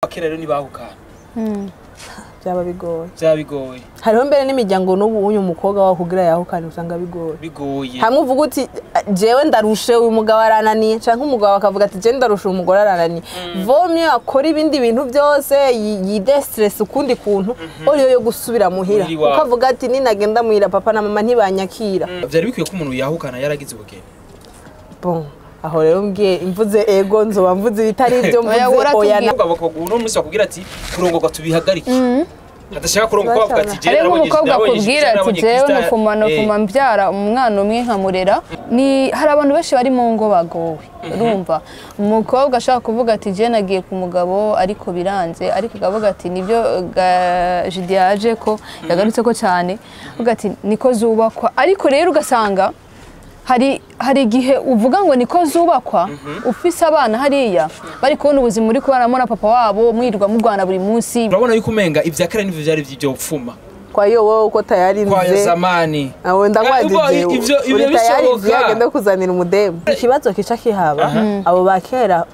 Kera rero ntibahukana. Byaba bigoye. Byaba bigoye. Hariho mbere n'imiryango n'ubu uyu mukobwa wawe kugira yahukane usanga bigoye. Bigoye. Hamwe uvuga uti jewe ndarushe uyu mugabo arananiye, canke umugabo akavuga ati jewe ndarushe uyu mugore arananiye. Vomye akora ibindi bintu byose yidestress ukundi kuntu oriyo yo gusubira muhira. Muhira. Ukavuga ati ninagenda muhira papa na mama ntibanyakira. Byari bikwiye ko umuntu yahukana yaragize ubugeni. Bon, aho rero mbwiye imvuze ego nzoba mvuze ibitari ibyo Oya, mvuze uratubwiye. oya na Umugabo uno munsi bakubwira ati kurongorwa tubihagarike. Adashaka kurongorwa bavuga ati jewe hariho narabonye umukobwa narabonye akubwira ati narabonye jewe Krista, nufuma nufuma mbyara umwana umwe nkamurera. Ni hari abantu benshi bari mu ngo bagowe, urumva umukobwa ashaka kuvuga ati jewe nagiye ku mugabo ariko biranze, ariko akavuga ati nibyo Jidi yaje ko yagarutse ko cyane, avuga ati niko zubakwa. Ariko rero ugasanga hari igihe uvuga ngo niko zubakwa ufise abana hariya bari kubona ubuzima uri kubanamo na papa wabo mwirirwa murwana buri munsi. Urabona yuko umenga ivya kera nivyo vyari vy'ivyo pfuma. Kwa hiyo wowe uko tayari Kwa mzee zamani. Aho ndakwadije. Ivyo Uri tayari bishoboka. mzee agenda kuzanira umudemu. Ikibazo kica kihaba abo ba kera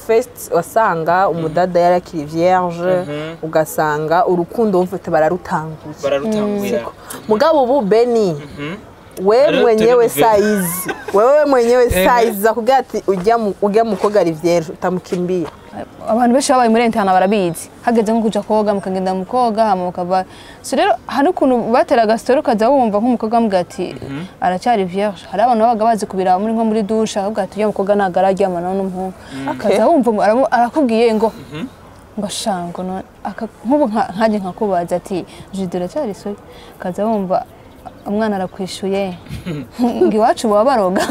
first wasanga umudada yarakiri vierge, ugasanga urukundo mfite bararutanguye. Bararutanguye. Mugabo ubu Beni we Rero mwenyewe turi mu size, wewe mwenyewe size akubwira ati ujya mukobwa ari vierge utamukimbia. Abantu benshi babaye muri intana barabizi, hageze nko kuja koga mukagenda mukoga hama mukava. So rero hari ukuntu bateraga story ukaza wumva nk'umukobwa amuga ati aracyari vierge. Hari abantu babaga bazi kubiraba muri nko muri douche akavuga ati uyu mukobwa ntabwo araryamana n'umuhungu, akaza wumva arakubwiye ngo ngo shango no nk'ubu nkaje nkakubaza ati Jidi uracyari soya, akaza wumva umwana arakwishuye ngo iwacu baba baroga.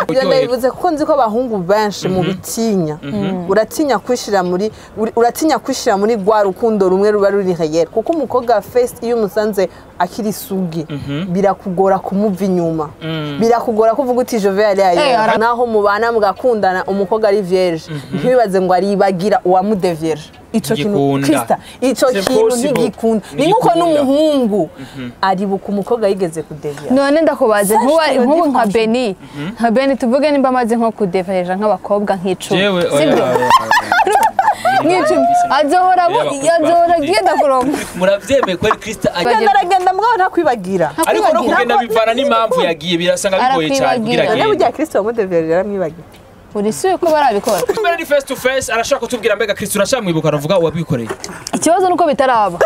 Ibyo ndabivuze kuko nzi ko abahungu benshi mu bitinya. Uratinya kwishira muri uratinya kwishira muri rwa rukundo rumwe ruba ruri réel, kuko umukobwa first iyo umusanze akiri sugi birakugora kumuva inyuma, birakugora kuvuga uti je vais aller ailleurs. Naho mubana mugakundana umukobwa ari vierge ntibibaze ngo aribagira uwamudevierge. Ico kintu Ntigikunda. Krista, ico C'est kintu possible. ntigikunda. Ni nkuko Ntigikunda. n'umuhungu aribuka umukobwa yigeze kudevia. None ndakubaze Sache nk'ubu nka difference. Beni, nka Beni tuvuge nimba amaze nko kudeveja nk'abakobwa nk'icumi, Jewe oya. sibyo? Nk'icumi azohora azohora agenda kuronka. Muravyemeye kweri Krista agiye. Agenda aragenda mugabo ntakwibagira. Ariko no kugenda Ntakwibagira. bivana n'impamvu yagiye birasanga bigoye cyane kugira Arakwibagira. None agende. burya Kristo wamudeverera aramwibagira. Uri si ko barabikora. Mbere ni face to face arashaka kutubwira mbega Kristo urashamwibuka aravuga uwabikoreye. Ikibazo nuko bitaraba.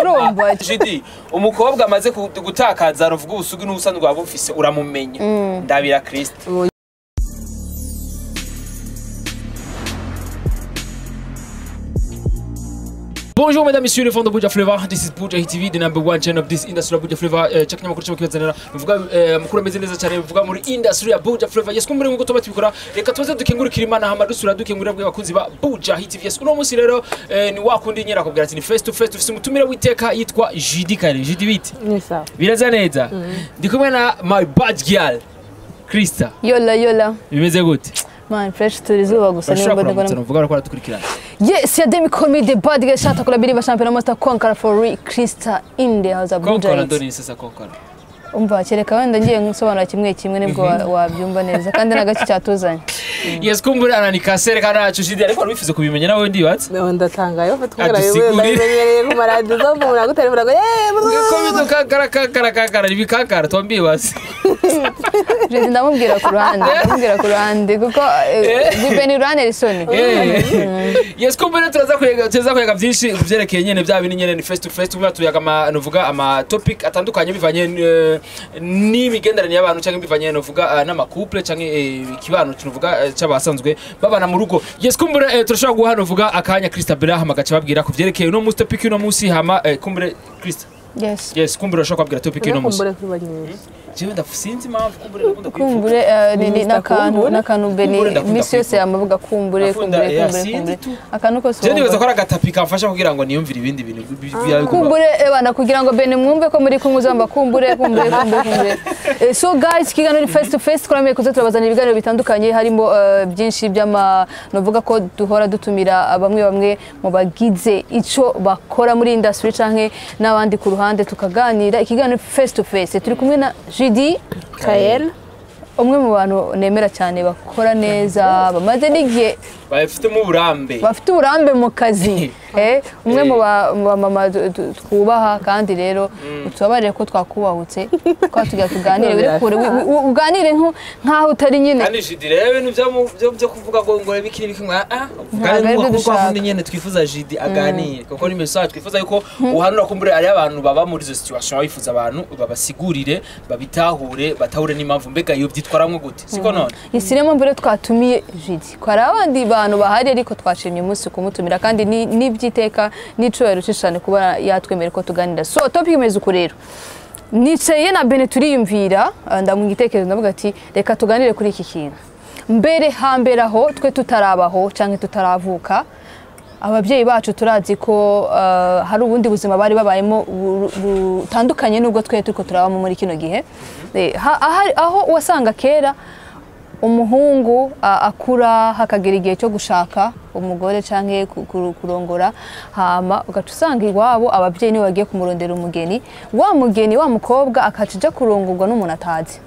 Urumva? Jidi umukobwa amaze gutakaza aravuga ubusugi n'ubusanzwe waba ufise uramumenya. Ndabira Kristo. Bonjour mesdames, messieurs, les fans de Buja Flavor. This is Buja TV, the number one channel of this industry of Buja Flavor. Check nyamakuru cyo kibazanira. Bivuga amakuru ameze neza cyane bivuga muri industry ya Buja Flavor. Yes, kumbure nkuko tuba tubikora. Reka tuze dukengurukira Imana hama dusura dukengurira bwe bakunzi ba Buja TV. Yes, uno munsi rero ni wakundi nyera akubwira ati ni face to face dufise umutumire witeka yitwa Jidi Kare. Jidi bite? Ni sawa. Biraza neza. Ndi kumwe na my bad girl Krista. Yola yola. Bimeze gute? Man fresh turi zuba gusa Urashobora niba kuramutsa ndabona. uvuga ko aradukurikirana. Yes, ya Demi call me the bad girl shata kula biriba champion master conqueror for real Krista in the house of Buja. Konkora ndoni sasa konkora. Umva kereka wenda ngiye nsobanura kimwe kimwe nibwo wabyumva neza kandi nagace cyatuzanye. Yes, kumbura ananikasere kana nacu Jidi ariko wifuza kubimenya nawe ndibatse. Mewe ndatangaye ufite kubera Adusigurire. ndabimenyereye ku maradiyo zo mu nagutelefona ngo Ko bido kankara kankara kankara ibikankara twambiye basi. Jidi ndamubwira ku ruhande, ndamubwira ku ruhande kuko Beni ruhande risoni. Yes, kumbura turaza kuyega byinshi kubyerekeye nyene bya bintu nyene ni face to face tuba tuyaga ama nuvuga ama topic atandukanye bivanye n'imigenderanire y'abantu canke bivanye nuvuga n'ama couple canke ikibano nuvuga c'abasanzwe babana mu rugo. Yes, kumbura turashobora guha nuvuga akanya Krista Bella hama gaca babwira kuvyerekeye uno munsi topic uno munsi hama kumbure Krista. Yes. Yes, kumbura urashobora kubabwira topic uno munsi. kumbure kuri banyinshi. Jewe ndasinzi impamvu kumbure ndakunda kuyivuga. Kumbure ni n'akantu n'akantu Beni Kumbure ndakunda misi yose kuyivuga. yamavuga kumbure Ndakunda, kumbure yeah, kumbure sinzi kumbure. tu. Akantu kose. Je nibaza wumva. ko ari agatapi kamfasha kugira ngo niyumvire ibindi bintu Kumbure ebana kugira ngo Beni mwumve ko muri kumwe uzamba kumbure kumbure kumbure kumbure. So guys ikiganiro ni face to face twarameye kuza turabazanira ibiganiro bitandukanye harimo byinshi by'ama novuga ko duhora dutumira bamwe bamwe mu bagize ico bakora muri industry canke n'abandi ku ruhande tukaganira. Ikiganiro face to face turi kumwe na Jidi Kael umwe mu bantu nemera cyane bakora neza bamaze n'igihe Bafitemo uburambe. Bafite uburambe mu kazi. Umwe mu bamama twubaha kandi rero utubabarire ko twakubahutse kwa tujya tuganire uri kure uganire nkaho utari nyine. Kandi Jidi rero ibintu byo kuvuga ngo ngo bikiri biki ngo kuko avundi nyene twifuza Jidi aganire kuko ni message twifuza yuko uhanura kumbure ari abantu baba muri izo situation bifuza abantu babasigurire babitahure batahure n'impamvu mbega iyo byitwaramwe gute siko none isiremo mbere twatumiye Jidi ko ari abandi bantu bahari ariko twashimye umunsi kumutumira kandi n'ibyiteka n'icubahiro cyane kuba yatwemera ko tuganira. So topic imeze uko rero nicaye na Bene turiyumvira ndamuha igitekerezo ndavuga ati reka tuganire kuri iki kintu. Mbere hambere aho twe tutarabaho canke tutaravuka ababyeyi bacu turazi ko hari ubundi buzima bari babayemo butandukanye n'ubwo twe turiko turabamo muri kino gihe. Aho wasanga kera umuhungu akura hakagera igihe cyo gushaka umugore canke kurongora hama ugaca usanga iwabo ababyeyi nibo bagiye kumurondera umugeni wa mugeni wa mukobwa akaca kurongorwa n'umuntu atazi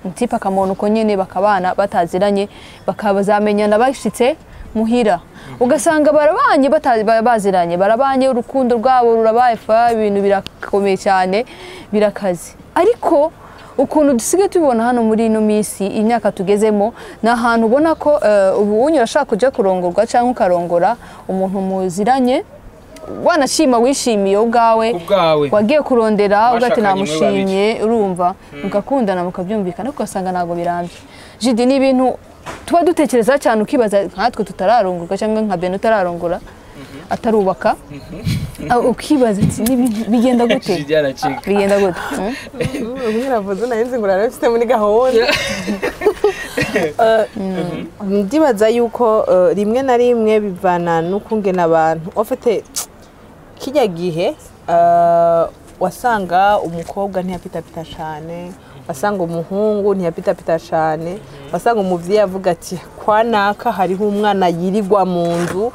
mutipa akamubona uko nyene bakabana bataziranye bakabazamenyana bashitse muhira ugasanga barabanye baziranye barabanye urukundo rwabo rurabaye fa ibintu birakomeye cyane birakaze. Ariko ukuntu dusigaye tubibona hano muri ino minsi imyaka tugezemo ni ahantu ubona ko ubu unyu urashaka kujya kurongorwa cyangwa ukarongora umuntu muziranye wanashima wishimiye ubwawe wagiye kurondera ugati namushimye urumva mugakundana mukabyumvikana ugasanga ntabwo birambye. Jidi ni ibintu tuba dutekereza cyane ukibaza nkatwe tutararongorwa cyangwa nka Bene utararongora atarubaka ukibaza ati bigenda gute bigenda gute mwiravuze narinzi ngo rarafite muri gahunda. Ndibaza yuko rimwe na rimwe bivana n'ukungena abantu ofite kijya gihe wasanga umukobwa ntiyapitapita cyane wasanga umuhungu ntiyapitapita cyane wasanga umuvyeyi avuga ati kwa naka hariho umwana yirirwa mu nzu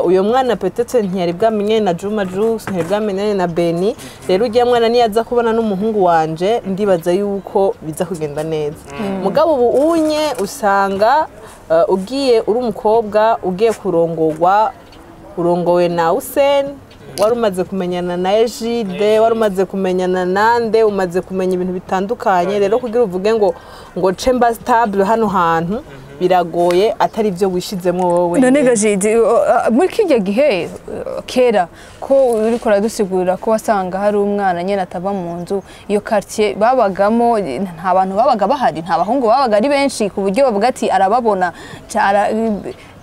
uyo mwana petete ntiyari bwamenye na Juma Juice ntiyari bwamenye na Beni rero ugiye mwana niyaza kubona n'umuhungu wanje ndibaza yuko biza kugenda neza. Mugabo ubu unye usanga ugiye uri umukobwa ugiye kurongorwa urongowe na Hussein wari umaze kumenyana na Ejide wari umaze kumenyana nande umaze kumenya ibintu bitandukanye rero kugira uvuge ngo chamber stable hano hantu biragoye atari byo wishizemo wowe. None Gajidi muri kijya gihe kera ko uriko uradusigurira ko wasanga hari umwana nyene atava mu nzu iyo quartier babagamo nta bantu babaga bahari nta bahungu babaga ari benshi ku buryo bavuga ati arababona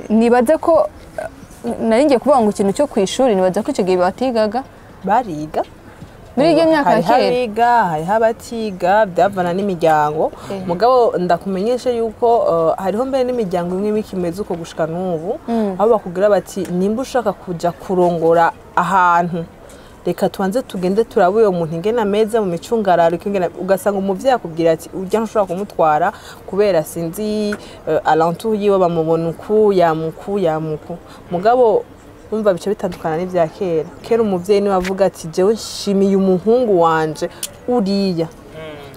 nibaze ko naringiye kuvuga ngo ikintu cyo kwishuri nibaza ko icyo gihe batigaga bariga muri iyo myaka ya kera hariga hariho abatiga byavana n'imiryango. Mugabo ndakumenyeshe yuko hariho mbere n'imiryango imwe imeze uko gushika n'ubu aho bakubwira bati nimba ushaka kuja kurongora ahantu reka tubanze tugende turabe uyo muntu ingena ameze mu micungararo ugasanga umuvyeyi akubwira ati urya ntushobora kumutwara kubera sinzi alentour yiwe bamubona uku yamuku yamuku. Mugabo umva bice bitandukana n'ivya kera. Kera umuvyeyi niwe avuga ati jewe nshimiye umuhungu wanje uriya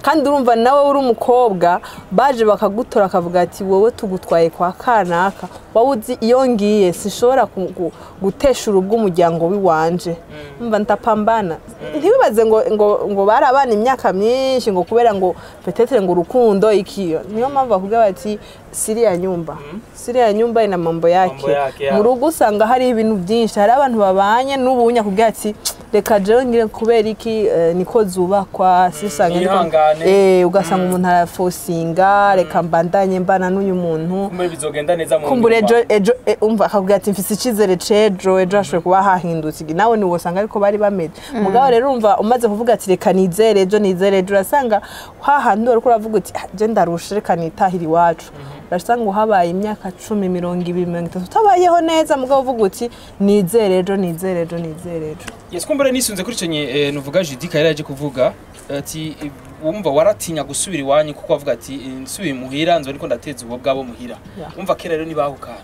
kandi urumva nawe uri umukobwa baje bakagutora akavuga ati wowe tugutwaye kwa kanaka wowe uzi iyo ngiye sinshobora gutesha urugo umuryango wiwanje umva ntapambana. Ntibibaze ngo ngo ngo barabana imyaka myinshi ngo kubera ngo peut-être ngo urukundo ikiyo niyo mpamvu bakuvuga bati siriya nyumba ina mambo yake. Mu rugo usanga hari ibintu byinshi hari abantu babanye n'ubunya kugira ati reka jewe ngire kubera iki niko zubakwa sisanga ugasanga umuntu arafosinga reka mbandanye mbana n'uyu muntu kumbure bizogenda neza mu kumbure ejo umva akabwira ati mfise icizere cejo ejo ashobora kuba hahindutse nawe ni wosanga ariko bari bameze. Mugabo rero umva umaze kuvuga ati reka nizere ejo nizere ejo urasanga hahandi uriko uravuga uti je ndarusha reka nitahira iwacu urasanga uhabaye imyaka 10 20 30 utabayeho neza mugabo uvuga uti nizere ejo nizere ejo nizere ejo. Yes kumbure nisunze kuri ico nuvuga Judi Kayira yaje kuvuga ati wumva waratinya gusubira iwanyu kuko avuga ati nsubiye muhira nzo niko ndateza ubwo bwabo muhira. Umva kera rero nibahukana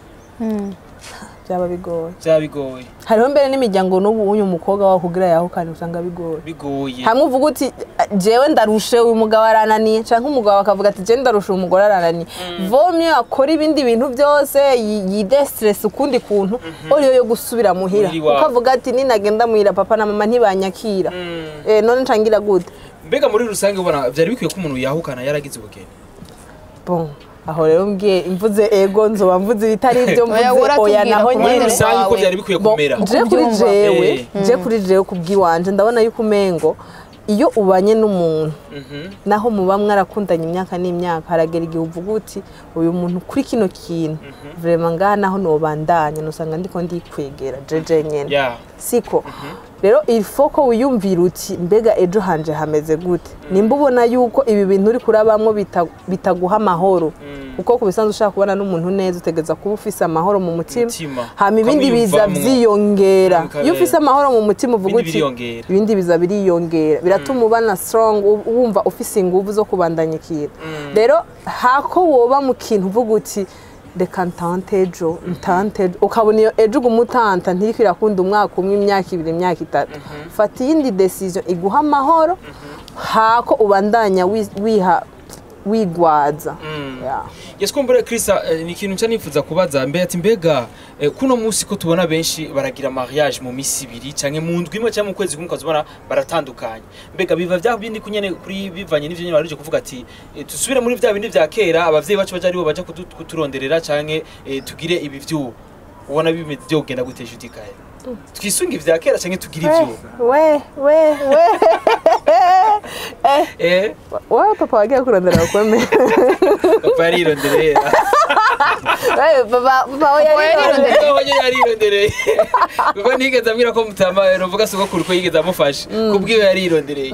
byaba bigoye byaba bigoye hariho mbere n'imiryango n'ubu uyu mukobwa wawe kugira yahukane usanga bigoye bigoye hamwe uvuga uti Jewe ndarushe, uyu mugabo arananiye, canke umugabo akavuga ati jewe ndarushe, uyu mugore arananiye. Vaut mieux akora ibindi bintu byose, yidestresse ukundi kuntu oriyo yo gusubira muhira, Muhira iwabo. kuko avuga ati ninagenda muhira papa na mama ntibanyakira. None ncangira gute? Mbega muri rusange ubona vyari bikwiye ko umuntu yahukana yaragize ubugeni? Bon, aho rero mbwiye imvuze ego nzoba mvuze ibitari ibyo, Oya, mvuze uratubwira oya naho ku Muri ruhande nyene. rusange uko rwawe. vyari bikwiye Bon, kumera? je kuri Uko ubyumva. jewe, je kuri jewe kubwiwanje ndabona yuko umengo iyo ubanye n'umuntu, naho muba mwarakundanye imyaka n'imyaka, haragera igihe uvuga uti uyu muntu kuri kino kintu vraiment ngaha naho nobandanya nusanga ndiko ndikwegera jeje nyene. Siko rero, il faut ko wiyumvira uti mbega ejo hanje hameze gute, nimba ubona yuko ibi bintu uri kurabamwo bitaguha amahoro, kuko ku bisanzwe ushaka kubana n'umuntu neza utegereza kuba ufise amahoro mu mutima. Mutima. Hama ibindi biza Ukamwiyumvamwo. vyiyongera. Iyo ufise amahoro mu mutima uvuga Ibindi uti biriyongera. Ibindi biza biriyongera, biratuma ubana strong, wumva ufise inguvu zo kubandanya ikintu. Rero hako woba mu kintu uvuga uti reka ntante ejo, ntante ejo, ukabona iyo ejo uguma utanta ntiriko irakunda umwaka umwe, imyaka 2, imyaka 3, fata iyindi decision iguha amahoro hako ubandanya wiha wigwaza. Yeah. Yes, kumbure Krista, ni ikintu nca nifuza kubaza mbe ati mbega kuno munsi ko tubona benshi baragira mariage mu misi 2 canke mu ndwi imwe canke mu kwezi kumwe, ukazibona baratandukanye, mbega biva vya bindi kunyene kuri bivanye n'ivyo nyene waruje kuvuga ati tusubire muri vya bindi vya kera, abavyeyi bacu baje aribo baja kuturonderera, canke tugire ibi vy'ubu? Ubona bimeze byo kugenda gute, Judy Kaye? Twisunge ivya kera canke tugire ivy'ubu? We we we wowe papa wagiye kurondera bakwemera? Papa yarirondereye. We, papa, papa we Papa yarirondereye. yarirondereye. Papa we yarirondereye kuko ntigeze ambwira ko mutama ruvuga sogokuru ko yigeze amufasha kubwiwe, yarirondereye.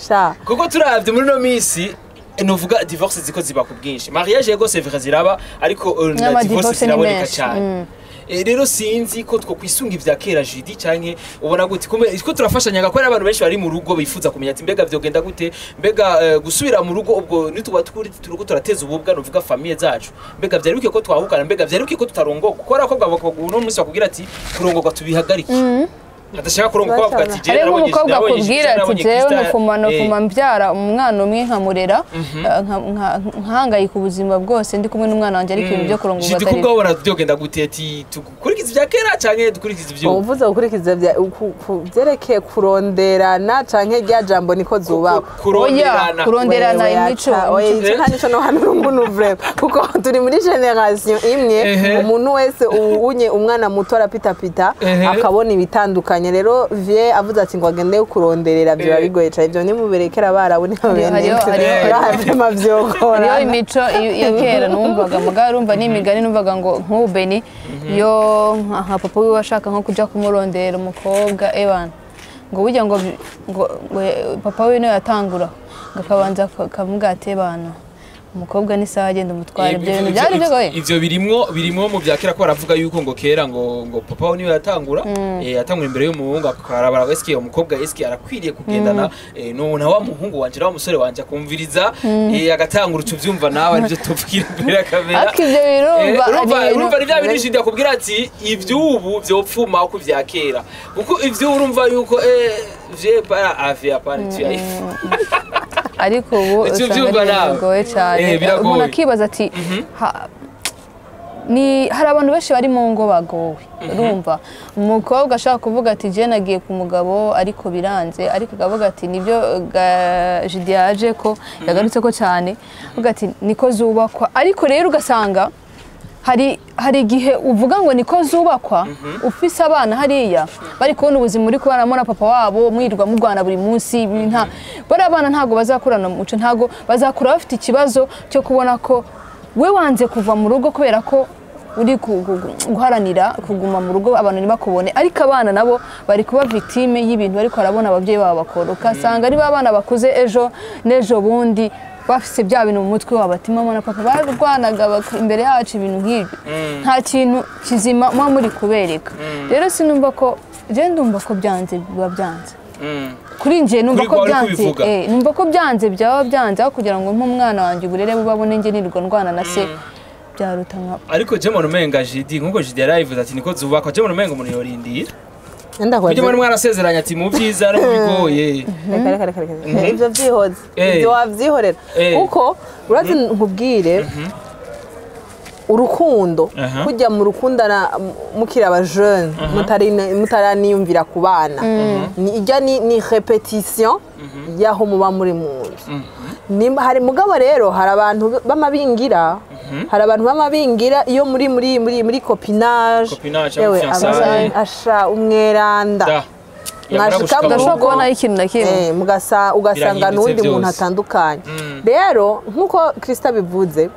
Sha. Kuko turavye muri no minsi, nuvuga divorce ziko ziba ku bwinshi. Mariage yego c'est vrai ziraba, ariko na N'ama divorce divorce ni ziraboneka menshi. cyane. Rero sinzi ko twokwisunga ivya kera, Judy, canke ubona gute? Kumbe ko turafashanyaga ko hari abantu benshi bari mu rugo bifuza kumenya ati mbega vyogenda gute, mbega gusubira mu rugo ubwo nituba turi turiko turateza ububwa nuvuga famille zacu, mbega vyari bikwiye ko twahukana, mbega vyari bikwiye ko tutarongorwa? Kuko hari abakobwa uno munsi bakubwira ati kurongorwa tubihagarike, adashaka kurongorwa, bavuga ati jewe Hariho nk'umukobwa akubwira ati narabonye jewe Krista, nufuma mbyara umwana umwe nkamurera, nkahangayika ubuzima bwose ndi kumwe n'umwana wanjye, ariko ibintu byo kurongorwa Judy, atari kubwo ubona byogenda gute, ati dukurikize ivya kera canke dukurikize ivy'ubu? Uvuze gukurikiza ku vyerekeye kuronderana canke rya jambo niko zubakwa? Kuronderana. Oya, kuronderana. Wewe Imico. Oya, Imico. ico nta nico nohanura umuntu vraiment, kuko turi muri generation imwe. Umuntu wese unye umwana muto arapitapita, akabona ibitandukanye. Rero vie avuze ati ngo agende kuronderera, biba bigoye cane. Ivyo nimuberekera abarabu nibo bene vyokora. Hariho imico ya kera numvaga, mugabo urumva n'imigani numvaga ngo nk'ubu Beni yo nka papa wiwe ashaka nko kuja kumurondera umukobwa, ebana ngo burya ngo papa wiwe niwe yatangura, ngo akabanza akavuga ati ebana umukobwa n'isaha agenda umutwara. Ibyo bintu byari bigoye. Ivyo birimwo mu vya kera, ko baravuga yuko ngo kera ngo papa we niwe yatangura, yatangura imbere y'umuhungu, akarabara eske umukobwa eske arakwiriye kugendana no na wa muhungu wanje na wa musore wanje, akumviriza, agatangura. Utuvyumva nawe arivyo tuvugira imbere ya kamera. Ariko ibyo birumva Urumva ari urumva ni bya bintu Judy akubwira ati ivy'ubu vyopfuma uko ivya kera, kuko ivy'ubu urumva yuko vie para ave apana tu Ariko ubu Icyo usanga ubyumva ari ibintu nawe. bigoye cyane. Biragoye. Umuntu akibaza ati ni hari abantu benshi bari mu ngo bagowe. Urumva umukobwa ashaka kuvuga ati je nagiye ku mugabo ariko biranze, ariko akavuga ati nibyo Judy yaje ko yagarutse ko cyane, avuga ati niko zubakwa. Ariko rero ugasanga hari igihe uvuga ngo niko zubakwa, ufise abana hariya bari kubona ubuzima uri kubanamo na papa wabo, mwirirwa murwana buri munsi, ibi nta bariya bana ntabwo bazakurana umuco, ntabwo bazakura bafite ikibazo cyo kubona ko we wanze kuva mu rugo kubera ko uri guharanira kuguma mu rugo abantu ntibakubone, ariko abana nabo bari kuba victime y'ibintu bariko barabona ababyeyi babo bakora, ugasanga ari ba bana bakuze ejo n'ejo bundi bafise bya bintu mu mutwe wabo ati mama na papa barwanaga imbere yacu, ibintu nk'ibyo. Nta kintu kizima muba muri kubereka. Rero sinumva ko je ndumva ko byanze biba byanze. Kuri njye numva Kuri ko gwawe uri byanze. kubivuga. Numva ko byanze byaba byanze, aho kugira ngo mpe umwana wanjye uburere bubabone njye nirirwa ndwana na se, byaruta nka Ariko je mbona umenga Judy, nkuko Judy yarabivuze ati niko zubakwa, je mbona umenga umuntu yorindira. Kujya muri mwarasezeranye ati mu byiza no mu bigoye. Reka reka reka reka, ibyo byihoze, ibyo wabyihorera, kuko urazi nkubwire urukundo, kujya mu rukundana mukiri aba jeune, mutaraniyumvira ku bana, ni ijya ni répétition y'aho muba muri mu nzu. Hari mugabo rero hari abantu b'amabingira, hari abantu b'amabingira iyo muri muri muri muri copinage, Copinage, yewe, fiançailles. Asha umweranda. Da. Yamara Mwashika gushika mu mu Udashobora rugo. kubona ikintu na kimwe. Ugasanga Birahindutse n'uwundi muntu byose. atandukanye. Rero nk'uko Krista bivuze,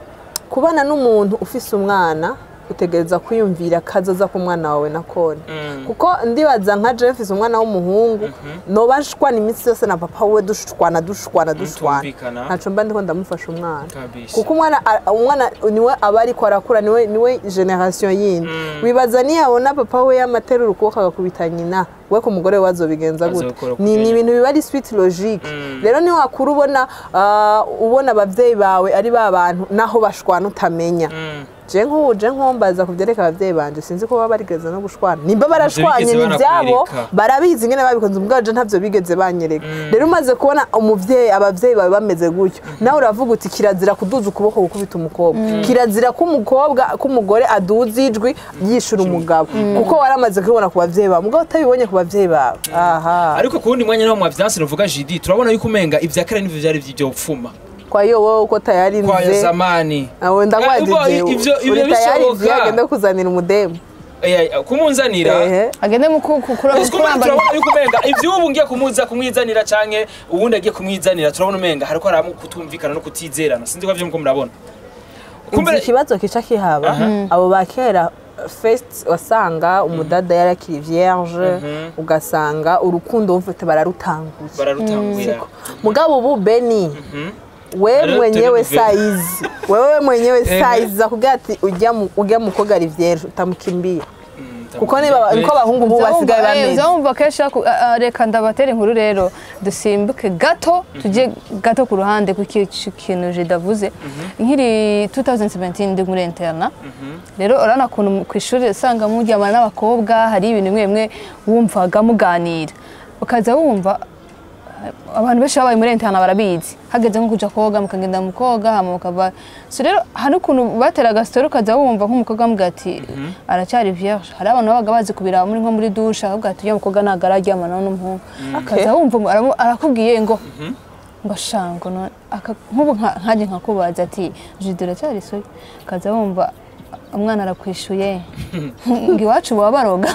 kubana n'umuntu ufise umwana, utegereza kwiyumvira kazoza k'umwana wawe na kone, kuko ndibaza nka jewe mfise umwana w'umuhungu, noba nshwana iminsi yose na papa we, dushwana dushwana dushwana, Mutumvikana. ntaco mba ndiko ndamufasha umwana, Kabisa. kuko umwana niwe aba ariko arakura, niwe génération yindi. Wibaza niyabona papa we yamaterura ukuboko agakubita nyina we, ku mugore we azobigenza gute? Azokora Ni kugenya. ibintu biba ari suite logique. Rero niyo wakura ubona ubona abavyeyi bawe ari ba bantu naho bashwana utamenya. Je nk'ubu, je nkombaza ku byereka abavyeyi banje, sinzi ko baba barigeze no gushwana. Nimba barashwanye bigeze ni ibyabo, banakwereka. Barabizi ingene babikoze, ubwo je ntavyo bigeze banyereka. Rero umaze kubona umuvyeyi, abavyeyi bawe bameze gutyo, nawe uravuga uti kirazira kuduza ukuboko gukubita umukobwa, kirazira ko umukobwa, ko umugore aduza ijwi yishura umugabo, kuko waramaze kubibona ku bavyeyi bawe. Mugabo utabibonye ku bavyeyi bawe, aha. Ariko ku wundi mwanya naho mwavyanse nuvuga Jidi, turabona yuko umenga ivya kare n'ivyo vyari vy'ibyo pfuma. Kwa hiyo wowe uko tayari Kwa mzee zamani. Awe ndakwadije, Ivyo uri tayari bishoboka. mzee agenda kuzanira umudemu? Kumunzanira. Ehe. Agende mu Ese kumbe kuramba. Turabona yuko umenga ivy'ubu ngiye kumuza kumwizanira canke uwundi agiye kumwizanira, turabona umenga hariko haramu kutumvikana no kutizerana. Sinzi ko vyo muko murabona. Kumbe Izi ikibazo kica kihaba, abo ba kera first wasanga umudada yarakiri vierge, ugasanga urukundo wumva bararutanguye, Bararutanguye. Mugabo ubu Beni, we Rero mwenyewe turi Beni. saizi wewe mwenyewe saizi akubwira ati ujya mukobwa ari vierge, utamukimbia, kuko niba niko abahungu ubu basigaye bameze. Uzumva kenshi reka ndabatera inkuru rero, dusimbuke gato, tujye gato ku ruhande ku kintu jidavuze. Nkiri 2017 ndi muri internat, rero urabona ukuntu ku ishuri usanga muryamana n'abakobwa, hari ibintu bimwe bimwe wumvaga muganira, ukaza wumva abantu benshi babaye muri internat barabizi, hageze nko kuja koga mukagenda mu koga, hama mukava. So rero hari ukuntu bateraga story, ukaza wumva nk'umukobwa amubwira ati aracyari vierge. Hari abantu babaga bazi kubiraba muri nko muri douche, akavuga ati uyu mukobwa ntabwo araryamana n'umuhungu. Akaza wumva arakubwiye ngo shango nk'ubu nkanjye nkakubaza ati Jide uracyari soya, akaza wumva umwana arakwishuye ngo iwacu baba baroga.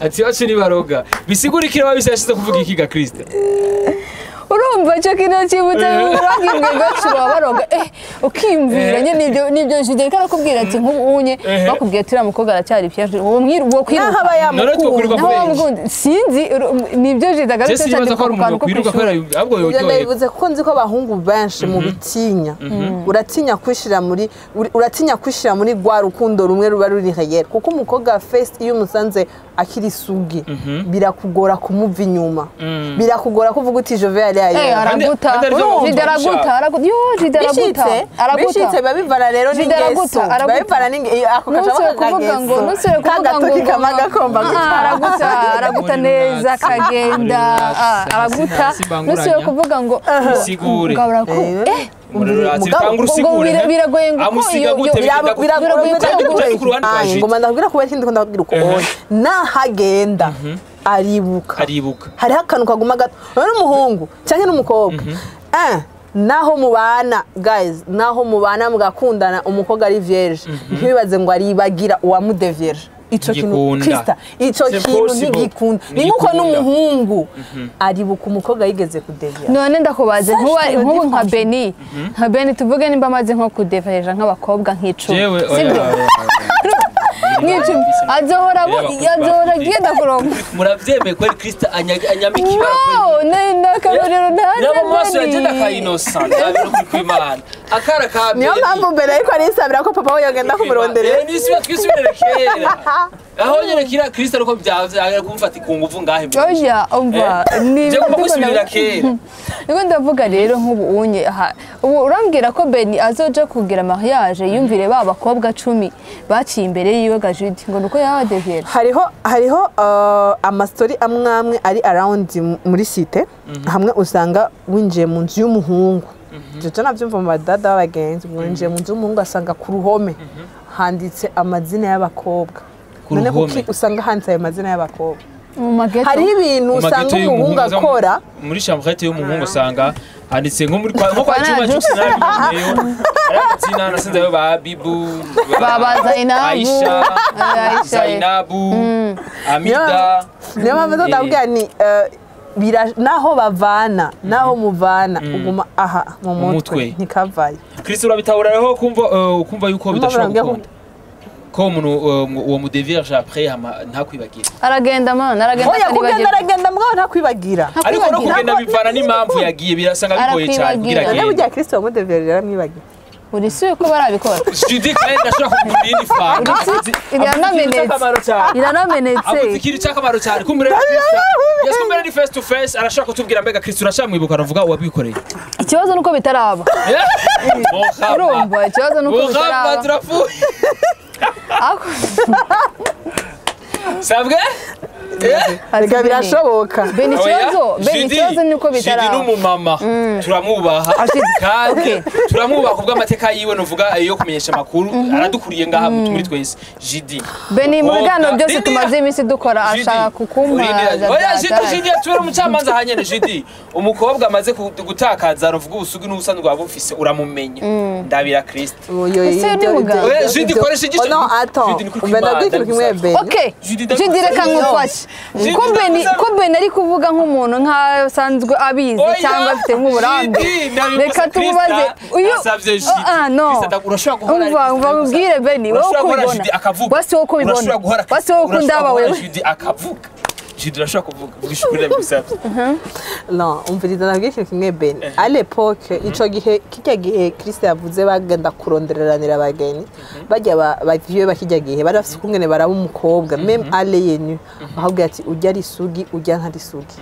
Ati iwacu nibaroga, bisigura iki? Rero yashize kuvuga iki ga Krista? Urumva icyo kintu kibutse urabwira ngo iwacu baba baroga, ukiyumvira nyine nibyo Jide ariko arakubwira ati nk'ubu unye bakubwiye ati uriya mukobwa aracyari vierge, uwo mwiru uwo kwiruka. Naho aba None twokwiruka yamukunda. Naho kubera iki? wamukunda sinzi, nibyo Jide Je agarutse sinibaza ko hari ku kantu umuntu ko kwiruka kw'ishuri. kubera ahubwo Ibyo yoryoherwa. ndabivuze kuko nzi ko abahungu benshi mu bitinya. Uratinya kwishira muri uratinya kwishira muri rwa rukundo rumwe ruba ruri réel, kuko umukobwa first iyo umusanze akiri sugi, birakugora kumuva inyuma, birakugora kuvuga uti je vais aller ailleurs. Araguta. Kandi arivyo Jide bumva araguta bishaka. araguta, yo Jide araguta. Bishitse Araguta. bishitse biba bivana rero Jide n'ingeso, araguta, biba araguta. bivana n'ingeso, ako kaca Ntusubire kuvuga ngo kakageso ntusubire kuvuga ngo kagatoki kama gakomba Araguta, araguta neza kagenda, araguta. Ntusubire kuvuga ngo Bisigure. ngo Umuriro ati Mugabo- tanga ngo urusigure. biragoye ngo Amusiga ko gute, bigenda gute? biragoye ko Kandi turi ku ruhande rwa Jide. Ngoma ndakubwira kuba ikindi ko ndakubwira uko oya nahagenda aribuka. Aribuka. Hariho akantu kaguma gato rero n'umuhungu cyangwa n'umukobwa, naho mubana guys, naho mubana mugakundana, umukobwa ari vierge, ntibibaze ngo aribagira uwamudevierge. Ico kintu Ntigikunda. Krista, ico C'est kintu possible. ntigikunda. Ni nkuko Ntigikunda. n'umuhungu aribuka umukobwa yigeze kudevia. None ndakubaze, Sache te le nk'ubu dis nka franchement. Beni, nka Beni tuvuge nimba amaze nko kudeveja nk'abakobwa nk'icumi, Jewe oya, sibyo? oya, Nk'icumi azohora azohora agenda kuronka. Muravyemeye kweri Krista anyambika ibara kweri? No, ni akarorero ntazi. Nabo mu maso Beni. yagenda akayinosa ndabira kuri kw'Imana akara ka Niyo Beni. mpamvu mbere ariko arisabira ko papa we yogenda kumuronderera. Nisubira twisubirire kera aho nyene kira Krista ariko byavya kumfata ku nguvu ngahe. Oya, umva, ni Je ngomba kwisubirira kera. Niko ndavuga rero, nk'ubu unye aha ubu urambwira ko Beni azoja kugira mariage yumvire ba bakobwa 10 baciye imbere yiwe. gutuka Judy ngo nuko yaba dévierge. Hariho amastori amwe amwe ari around muri cité, hamwe usanga winjiye mu nzu y'umuhungu. Ivyo navyumva mu badada b'abagenzi, winjiye mu nzu y'umuhungu asanga ku ruhome handitse amazina y'abakobwa. Ku None ruhome. kuki usanga handitse ayo mazina y'abakobwa? Mu mageto. Hariho ibintu Mu usanga mageto umuhungu y'umuhungu akora. Muri chambrette y'umuhungu usanga handitse nko muri kwa nko kwa Kwa Juma Juma. Jux, nabiboneyeyo ari amazina nasanze ayo ba Bibu, Ba Zainabu. Aisha, Aisha. Zainabu, Amida. Niyo mpamvu ndabwira ni naho bavana, naho muvana, uguma aha mu Mu mutwe mutwe. ntikavayo. Chris, urabitahura rero kumva yuko bidashobora Mpamvu gukunda ko umuntu uwo mu dévierge après hama ntakwibagire? Aragenda man, aragenda. Oya, kugenda akaribagira. aragenda, mugabo ntakwibagira. Ariko no Ntakwibagira. kugenda bivana n'impamvu yagiye, birasanga bigoye cyane kugira Arakwibagira. None agende. burya Kristo wamudevierge yaramwibagiye? Uri si ko barabikora? Judy kandi ndashobora kugura iyindi fanta. Iranamenetse. Akamaro cyane. Iranamenetse. Avuze ikintu cy'akamaro cyane. Kumbure Krista, yes, kumbure ni face to face arashobora kutubwira. Mbega Kristo, uracamwibuka, aravuga uwabikoreye? Ikibazo nuko bitaraba. Urumva, ikibazo nuko Muhamba bitaraba. turapfuye. Ako- Sabwe. Reka, birashoboka. Beni, ikibazo, Beni, ikibazo nuko Judy bitaraba. n'umumama turamwubaha kandi Okay. turamwubaha kubw'amateka yiwe, nuvuga yo kumenyesha amakuru, aradukuriye ngaha muri twese Judy. Beni, mu biganiro byose Rindira. tumaze iminsi dukora, Judy, ashaka kukumpaza. Oya Judy, Judy tubere umucamanza hanyene. Judy, umukobwa amaze gutakaza, ruvuga ubusugi n'ubusanzwe waba ufise, uramumenya. Ndabira Kristo. Ese ni muganga? Oya, Judy, koresha igice. No, attends. Judy, ni kuri Mbe ndabwira ikintu kimwe, Imana, Beni. Okay. Judy, Judy, reka nkufashe. Judy, Ko Beni, ndagusaba. ko Beni ari kuvuga nk'umuntu nk'asanzwe abizi Oya, cyangwa afite nk'uburambe. Judy, ndabivuze. Reka tumubaze. Krista, Uyu nasavye Judy. Oh, ah, no. Krista, urashobora guhora Umva, umva nkubwire Beni, wowe Urashobora uko guhora ubibona. Judy akavuga. Wasi wowe uko ubibona. Urashobora guhora Wasi wowe ukunda urashobora aba guhora wewe. Judy akavuga. Judy, urashobora kuvuga. Vugisha ukuri, ndabigusabye. No, umviriza, ndabwira ikintu kimwe, Beni. À l'époque, ico gihe, kirya gihe Kristo yavuze bagenda kurondereranira abageni, bajya bavieux bakirya gihe bari bafise ukungene baraba umukobwa, même à l'œil nu bakabwira ati urya ari isugi, urya ntari isugi.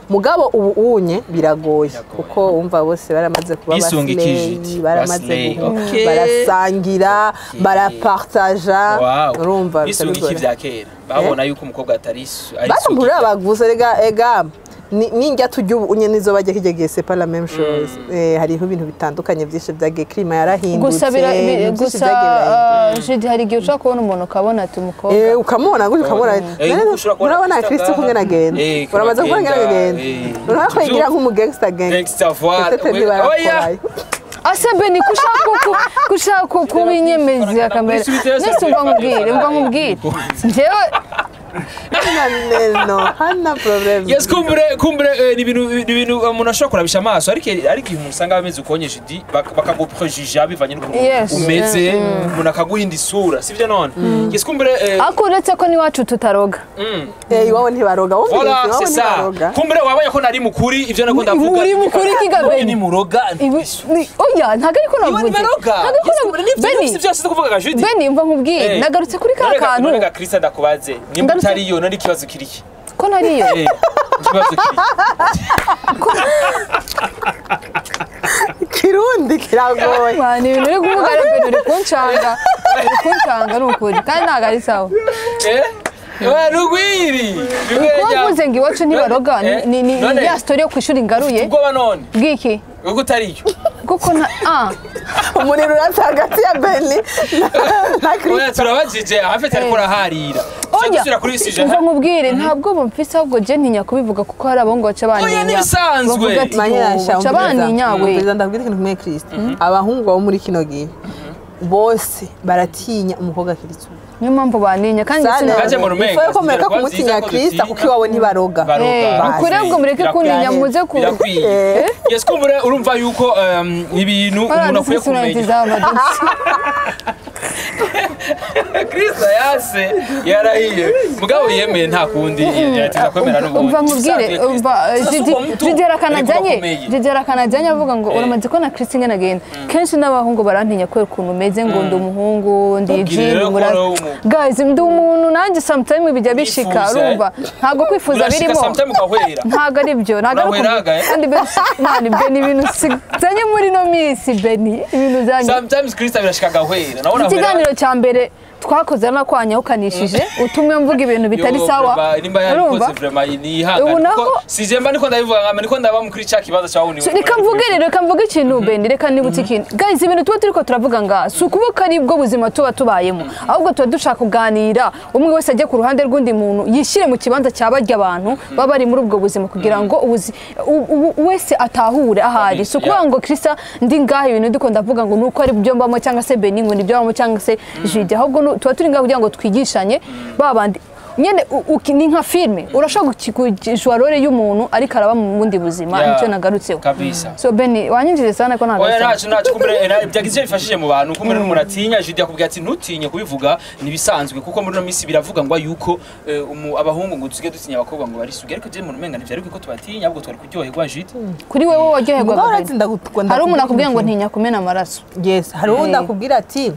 Mugabo ubu unye biragoye, kuko wumva bose baramaze kuba Bisunga ba slay, ikijiti. baramaze Ba slay, okay. barasangira, barapartaja. Wow. Urumva Bisunga iki bitabigora. vya kera babona yuko umukobwa atari ari Baramburira bagusa rega ega ninjya tujya ubu unye nizo bajya kijya gihe, c'est pas la même chose. Hariho ibintu bitandukanye byinshi byagiye, climat yarahindutse, Gusa ibintu byinshi gusa byagiye birahinduka. Judy, hari igihe ushobora kubona umuntu ukabona ati umukobwa. Ukamubona gutya, ukamubona. Nkuko ushobora kubona Urabona Kristo Kristo kumwe agenda. Uramaze kubona agenda, agenda, urabona ko yigira nk'umugangster gang. Gangster voix. Peut-être Oya. ntibarakorayo. Ase Beni, kushaka kubinyemeza kamera. Nese umva nkubwire, umva nkubwire. Njyewe No, hana problème. Yes, kumbure ni ibintu umuntu ashobora kurabisha amaso, ariko iyo umuntu usanga ameze ukonye Judy, bakaguprejija bivanye n'ukuntu umeze, umuntu akaguhinda isura, sivyo none? Yes, kumbure Ariko uretse ko n'iwacu tutaroga. Iwabo ntibaroga. Wumvise, Voilà, iwabo c'est ça. ntibaroga. Kumbure wabonye ko nari mukuri ivyo nako ndavuga. Muri mukuri kiga None Beni. ni muroga. Oya, ntabwo ariko Iwe navuze. ntibaroga. Ntabwo ariko Yes, kumbure navuze. nivyo Beni, nivyo byose kuvuga Judy. Beni, mva nkubwire. Nagarutse kuri ka kantu. None ga Krista, ndakubaze. Nimba utariyo, none ikibazo kiriki? Ko ntariyo? Ikibazo kiriki? Kirundi kiragoye. Mwana, ibintu uri kuvuga rero Beni, uri kuncanga. Uri kuncanga ni ukuri. Kandi ntabwo ari sawa. Eh? Oya, rugwiri. Kuba mvuze ngo iwacu ntibaroga, ni ya story yo kwishuri ngaruye. Ubwoba none. Bwiki? Kuko utariyo. Kuko nta ah Umuriro uratse hagati ya Beni na Oya, Kristo. turabajije, ahafite ariko uraharira. Oya, Dusubira kuri sije. umva nkubwire, ntabwo bumfise, ahubwo je ntinya kubivuga kuko hari abahungu baca Oya, bantinya. n'ibisanzwe. Bavuga ati, Manyasha, "Yo, baca bantinya we." umviriza, ndabwira ikintu kimwe, Kristo. Abahungu bo muri kino gihe bose baratinya umukobwa Kristo. Niyo mpamvu bantinya kandi Sane, Baje mu rumenga, ifu yo kumureka kuba kumutinya nziza ko Kristo dutinya. kuko iwabo ntibaroga. Baroga. Ukuri ahubwo mureke kuntinya, muze ku Birakwiye. Yes, kumbure urumva yuko ibintu umuntu akwiye kumenya. Kristo yase yarahiye. Mugabo yemeye, nta kundi yatinda kwemera n'ubundi. Umva nkubwire, umva Sasa uwo mtu Judy arakanajyanye, ariko akomeye. Judy arakanajyanye avuga ngo uramaze kubona Kristo ingene agenda. Kenshi n'abahungu barantinya kubera ukuntu umeze, ngo ndi umuhungu, ndi Ubwire ji, ndi rero ko umurara. ari umu- Guys, ndi umuntu nanjye, sometimes bijya bishika. Urifuza, eh? Urumva, ntabwo kwifuza Urashika birimo. sometime ugahwera. Ntabwo ari byo, ntabwo ari Urahweraga, eh? kandi Beni, man, Beni, ibintu sizanye muri ino minsi, Beni, ibintu zanyu. Sometimes Kristo birashika agahwera. Nawe urahwera. Ikiganiro cya mbere Twakoze nakwanya ukanishije utumwe mvuga ibintu bitari sawa. Nimba yabikoze vraiment ni ihangane kuko sije mba niko ndabivuga nkama niko ndaba mukuri cya kibazo cyawe ni. Reka mvuge rero, reka mvuge ikintu Beni, reka nibutse ikintu. Guys, ibintu tuba turiko turavuga nga si ukuvuga ari bwo buzima tuba tubayemo, ahubwo tuba dushaka kuganira umwe wese ajye ku ruhande rw'undi muntu yishyire mu kibanza cya barya abantu baba bari muri ubwo buzima kugira ngo wese atahure ahari. Si ukuvuga ngo Krista ndi ngaha ibintu ndiko ndavuga ngo nuko ari byo mbamo cyangwa se Beni ngo nibyo mbamo cyangwa se Judy, ahubwo tuba turi ngaha kugira ngo twigishanye babandi nyene. Ni nka filme, urashobora kujwa role y'umuntu ariko araba mu bundi buzima, nicyo nagarutseho kabisa. So Beni wanyinjije sana ko ntagasaba. Oya ntacyo kumbure byagize bifashije mu bantu kumbure n'umuratinya. Judy akubwira ati ntutinye kubivuga nibisanzwe kuko muri no minsi biravuga ngo yuko abahungu ngo tusigaye dutinya abakobwa ngo barisuge, ariko je umuntu umenga ntivyari ko tubatinya ahubwo twari kuryoherwa. Judy kuri wewe waryoherwa? Hari umuntu akubwira ngo ntinya kumena amaraso. Yes, hari undi akubwira ati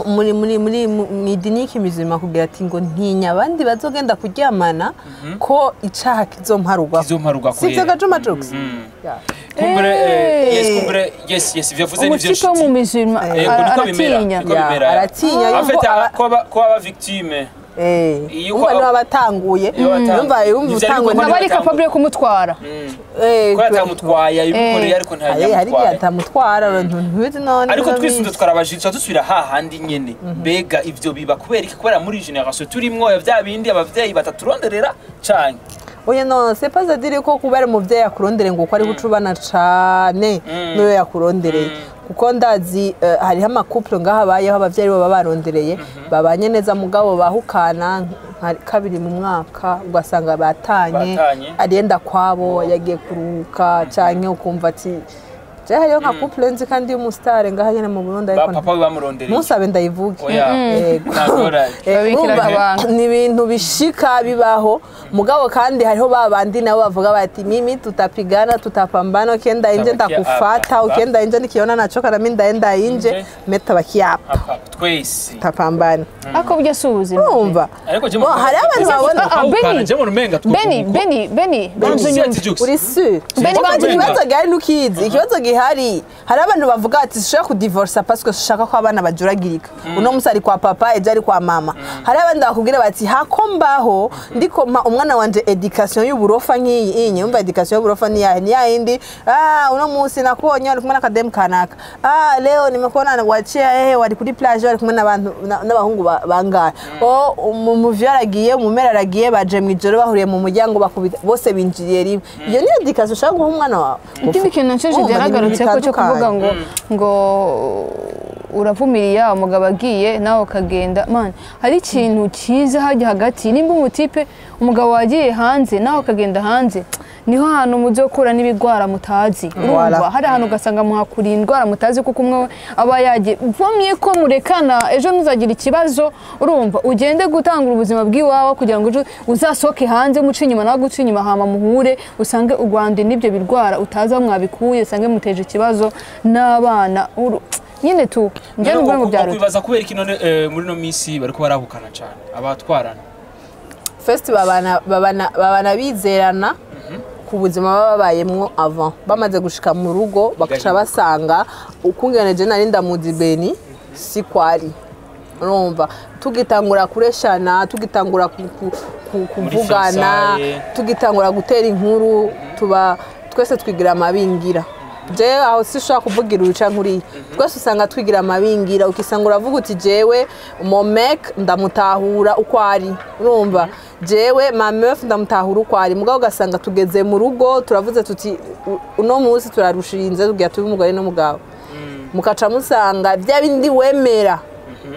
muri muri muri mwidini y'ikimizima akubwira ati ngo ntinya abandi bazogenda kuryamana ko icaha kizomparugwa. Sivyo gajuma jokes. Kumbure yes, kumbure yes yes ivyo nivyo. Umutima mu mizima aratinya. Aratinya yuko ko aba victime. Yuko abatanguye yumva utanguye nabari capable kumutwara. Ko atamutwaye abimukoreye ariko ntayamutwaye. Hari atamutwara ntubizi none. Ariko twisunze twarabajije dusubira hahandi nyene. Mbega ivyo biba kubera iki? Kubera muri generation turimwo ya vya bindi abavyeyi bataturonderera canke. Oya non, c'est pas à dire ko kubera umuvyeyi akurondere ngo uko ari gucubana cane niyo yakurondereye. Kuko ndazi hariho amacouple ngaha bayeho abavyeyi baba barondereye babanye neza mugabo bahukana kabiri mu mwaka ugasanga batanye arenda kwabo yagiye kuruhuka canke ukumva ati je hariho nka couple nzi kandi y'umustar ngaha nyene mu Burundi ariko papa bamurondereye musabe ndayivuge. Ni ibintu bishika bibaho mugabo kandi hariho babandi nabo bavuga bati mimi tutapigana tutapambana ukienda inje ndakufata ukienda inje nikiona nachoka na mimi ndaenda inje meta bakiapa twese tapambana ako burya si ubuzima. Urumva hari abantu babona je mu rumenga Beni Beni Beni uri sûr Beni ikibazo gihari nukizi ikibazo gihari hari abantu bavuga ati sishaka kudivorce parce que sishaka ko abana bajuragirika uno musi ari kwa papa ejo ari kwa mama. Hari abandi bakubwira bati hako mbaho ndiko mpa umwana wanje education y'uburofa nk'iyi inye umva education y'uburofa ni yahe ni yindi uno musi nakubonye wari kumwe n'akademu kanaka leo nimekuona wachia ehe wari kuri plage wari kumwe n'abantu n'abahungu bangahe umuvyo aragiye umumera aragiye baje mu ijoro bahuriye mu muryango bakubita bose binjiriye rimwe. Iyo ni education ushaka guha umwana wawe. Ikindi kintu nshije yaragarutse ko cyo kuvuga ngo ngo uravumiriya umugabo agiye nawe ukagenda man hari ikintu cyiza hajya hagati nimba umutipe umugabo wagiye hanze nawe ukagenda hanze niho hantu muzokura n'ibigwara mutazi. Urumva hari ahantu ugasanga muhakuriye indwara mutazi kuko umwe aba yagiye vomye ko murekana ejo muzagira ikibazo. Urumva ugende gutangura ubuzima bw'iwawe kugira ngo ejo uzasohoke hanze muce inyuma nawe guca inyuma hama muhure usange u Rwanda n'ibyo birwara utaza mwabikuye usange muteje ikibazo n'abana nyine tu njye numva ngo byaro. Kwibaza kubera iki none muri no misi bariko barahukana cyane abatwarana first babana bizerana ku buzima baba babayemwo avant bamaze gushika mu rugo bakaca basanga ukungene je nari ndamuzi Beni si kwari. Urumva tugitangura kureshana tugitangura kuvugana tugitangura gutera inkuru tuba twese twigira amabingira. Je aho sishaka kuvugira uruca nkuri twese usanga twigira amabingira ukisanga uravuga uti jewe mon mec ndamutahura uko ari. Urumva jewe ma meuf ndamutahura uko ari mugabo ugasanga tugeze mu rugo turavuze tuti uno munsi turarushinze tugiye tuba umugore n'umugabo mukaca musanga bya bindi wemera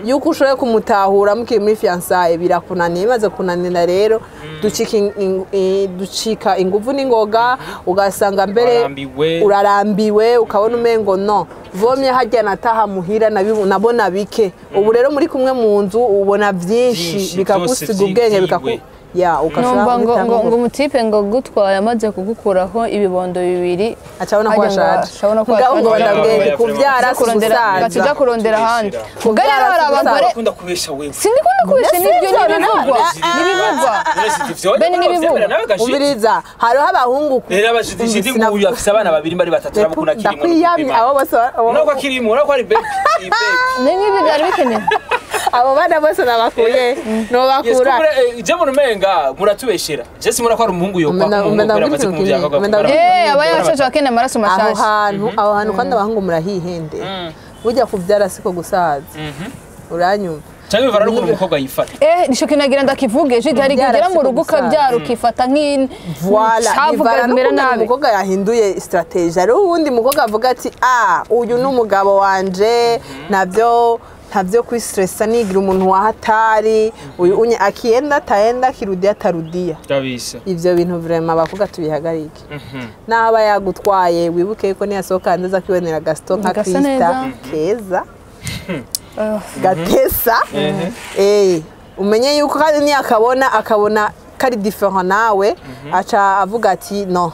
yuko ushoboye kumutahura mukiri muri fiançailles birakunaniye bimaze kunanira rero ducika inguvu n'ingoga ugasanga mbere urarambiwe ukabona umengo no vomye hajya nataha muhira nabona bike. Ubu rero muri kumwe mu nzu ubona byinshi bikagusiga ubwenge bikaku ya ukashaka ngo umutipe ngo gutwaye amaze kugukuraho ibibondo bibiri acabona ko ashaje ngo ndabwenge kuvyara gusaza kurondera ahandi mugari hari abagore akunda kubesha wewe sindikunda kubesha nibyo nibivugwa Beni nibivugwa umviriza hariho abahungu rero abashidi nguyu afise abana babiri bari batatu rabukuna kirimo ndakwiyamye abo bose nako kirimo nako ari baby n'ibyo byari bikenewe. Abo bana bose nabakuye Yes, nobakura. kumbure je mbona umenga muratubeshera. Je simubona ko ari umuhungu yokwa Umena- umuhungu umena kubera amaze muri kumuvyara Turkiye, umena- Aba yashaje akeneye amaraso Aho mashasha. hantu, aho hantu kandi abahungu murahihende. Burya kubyara siko gusaza, uranyumva? Canke bivana n'ukuntu umukobwa yifata. Nico kinagira ndakivuge jidi, hari igihe Kubyara ugera mu siko rugo gusaza. ukabyara ukifata Voilà, nk'incavu bivana ukamera n'ukuntu nabi. umukobwa yahinduye stratégie. Hariho uwundi mukobwa avuga ati: "Ah, uyu ni umugabo wanje, ntabyo kwistressa, nigira umuntu wa hatari uyu unye, akienda ataenda, akirudia atarudia." Kabisa. Ivyo bintu vraiment abakobwa tubihagarike. N'aba yagutwaye, wibuke yuko niyasohoka hanze aza kwibonera Gaston nka Gasa Krista neza. keza gatesa. Umenye yuko kandi niyakabona akabona kari différent nawe, aca avuga ati: "No,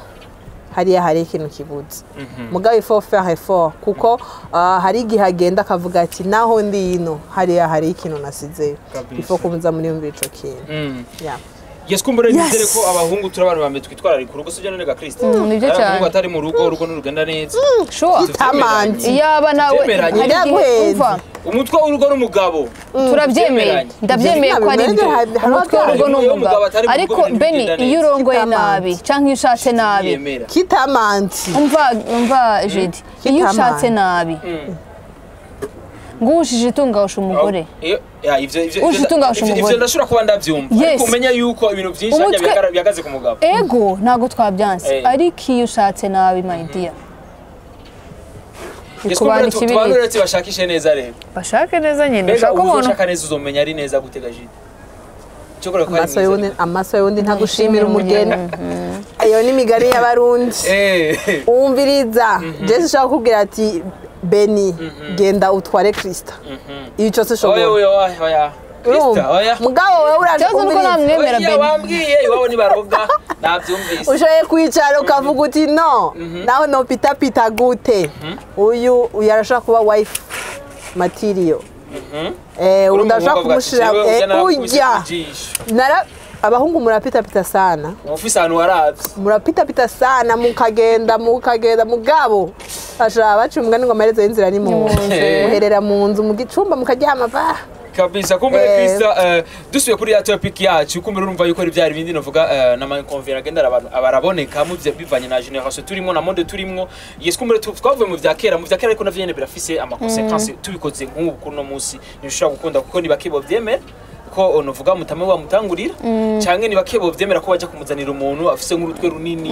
hariya hari ikintu kibuze." Mugabo il faut faire effort, kuko hari igihe agenda akavuga ati: "Naho ndi ino, hariya hari ikintu nasizeyo." Kabisa. Il faut kumuza muri yumvira ico kintu. Yeah. Yes, kumbure nizere ko abahungu turi abantu bambere twitwararika urugo, sibyo none ga Kristo? Nibyo Ari cyane. abahungu atari mu rugo, urugo ntirugenda neza. Sure. Tamanti. Iyaba nawe Tutemeranye. hari igihe Byaguhenze. umva. Umutwe w'urugo n'umugabo. Turabyemeye. Tutemeranye. Ndabyemeye ko ari byo, umutwe w'urugo ni Iyo umugabo umugabo, atari mu rugo, ariko ibintu Beni, bigenda iyo neza. urongoye Kitamanzi. nabi canke iyo ushatse nabi, Yemera. Kitamanti. Umva jedi, iyo Kitamanzi. ushatse nabi nguhushije itunga usha umugore. Ya, ivyo Uje utunga usha umugore. Ivyo ndashobora kuba ndabyumva. Yes. Ariko umenya yuko ibintu byinshi hajya bihagaze ku mugabo. Ego, ntabwo twabyanse, ariko iyo ushatse nabi, my dear, Yes, bikubana kumbure ikibiriti. tubanure ati bashakishe neza rero. Bashake neza nyine. Mbega Ushaka umuntu uzoshaka neza uzomenya ari neza gutega jide? Cyo kora ko ari Amaso mwiza. y'undi, amaso y'undi ntagushimira umugeni. Iyo ni imigani y'Abarundi. Umviriza, jesi ushaka kukubwira ati: "Beni, genda utware Krista." Iyo cyose Oya, ushobora. oya, oya, oya. Krista, oya. Mugabo wewe uraje Ikibazo nuko kumviriza. namwemera. Oya, Beni. wambwiye iwabo nibaroga nabyumvise. Ushoboye kwicara ukavuga uti: "No, naho nopitapita gute, uyu arashobora kuba wife material." Uri Undi ashobora umuhungu avuga ati, kumushira "Jewe ujya narakubise ujya ku jisho." Nara abahungu murapitapita sana. Ufise ahantu waravye. Murapitapita sana, mukagenda mukagenda, mugabo ashaka baca umugani ngo amaherezo y'inzira ni mu nzu. Muherera mu nzu, mu gicumba, mukaryama va. Kabisa. Kumbure Krista, dusubiye kuri ya topic yacu, kumbure urumva yuko ari byari bindi novuga n'ama convert agenda araboneka mu bivanye na génération turimo na monde turimo. Yes, kumbure twavuye mu vya kera, mu vya kera, ariko navyo nyene birafise ama conséquences. Tubikoze nk'ubu kuri no munsi ntibishobora gukunda, kuko ni bake bovyemera ko novuga mutame wamutangurira, canke ni bake bovyemera ko baja kumuzanira umuntu afise nk'urutwe runini,